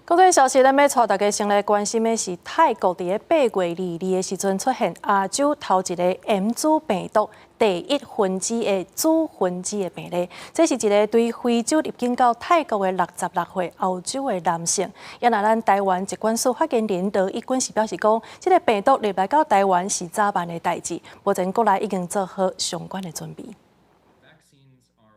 國際消息，咱欲帶大家先來關心的是泰國佇咧8月22的時陣出現亞洲頭一个 M 株病毒第一分支的主分支的病例。這是一个對非洲入境到泰國的66歲歐洲的男性。也若咱台灣疾管署發言人羅一鈞是表示講，這个病毒入來到台灣是早晚的代誌，目前國內已經做好相關的準備。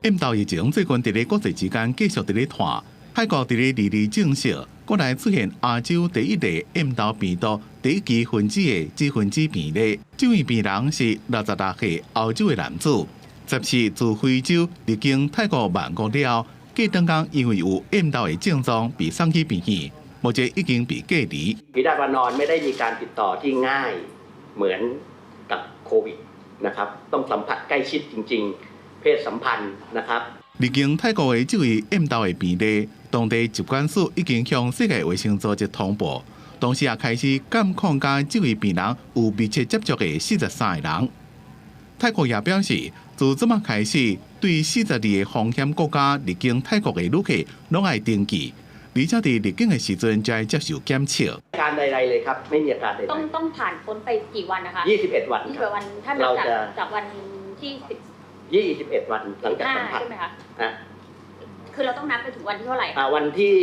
M 痘疫情最近佇咧國際之間繼續佇咧傳，泰國佇咧22證實，國內出現亞洲第一例 M 痘病毒第一期分支的子分支病例。這位病人是66歲歐洲的男子，14自非洲入境泰國曼谷了後，過兩工因為有 M 痘的症狀被送去病院，目前已經被隔離。 ฝีดาษวานรไม่ได้มีการติดต่อที่ง่ายเหมือนกับโควิดนะครับต้องสัมผัสใกล้ชิดจริงๆเพศสัมพันธ์นะครับ 入境泰國的這位 M 痘的病例，當地疾管署已經向世界衛生組織通報，同時也開始監控佮這位病人有密切接觸的43个人。泰國也表示，自這擺開始，對42個風險國家入境泰國的旅客攏愛登記，而且佇入境的時陣就愛接受檢測。 การใดๆเลยครับไม่มีอาการใด ต้องต้องผ่านพ้นไปกี่วันนะคะ ๆ21 วันครับ ยี่สิบวันถ้านับจาก เราจะ จากวันที่สิบ 21 วันหลังจาก ห้า สัมผัส ใช่ไหมคะ นะ คือเราต้องนับไปถึงวันที่เท่าไหร่ อ่าวันที่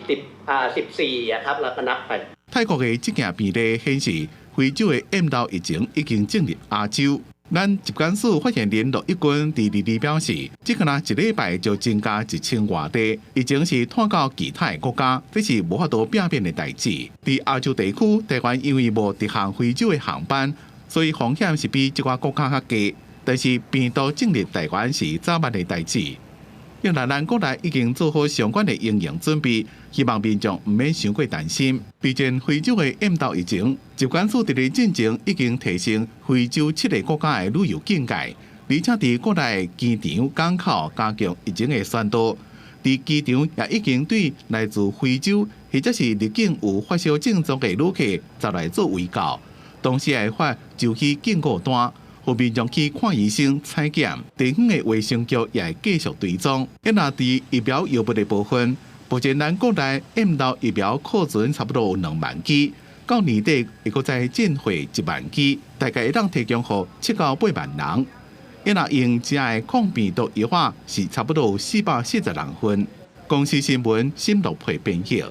10อ่า14อะครับเราก็นับไป 泰國的這件病例顯示，非洲的 M 痘疫情已經進入亞洲。咱疾管署發言人羅一鈞佇22表示，這敢若一禮拜就增加1000外例，疫情是拖到其他的國家，這是無法度避免的代誌。佇亞洲地區，台灣因為無直航非洲的航班，所以風險是比這寡國家較低。但是病毒進入台灣是早晚的代誌。因為咱國內已經做好相關的應用準備，希望民眾毋免傷過擔心。畢竟非洲的 M 痘疫情，疾管署佇咧進前已經提升非洲七个國家的旅遊警戒，而且佇國內機場港口加強疫情的宣導。佇機場也已經對來自非洲或者是入境有發燒症狀的旅客，就來做衛教，同時會發就醫警告單，予民眾去看醫生採檢，地方的衛生局也會繼續追蹤。啊，若佇疫苗藥物的部分，目前咱國內 M 痘疫苗庫存差不多有2萬劑，到年底會閣再進貨1萬劑，大概會當提供予7到8萬人。啊，若用食的抗病毒藥仔是差不多有440人份。公視新聞，新樂佩編譯。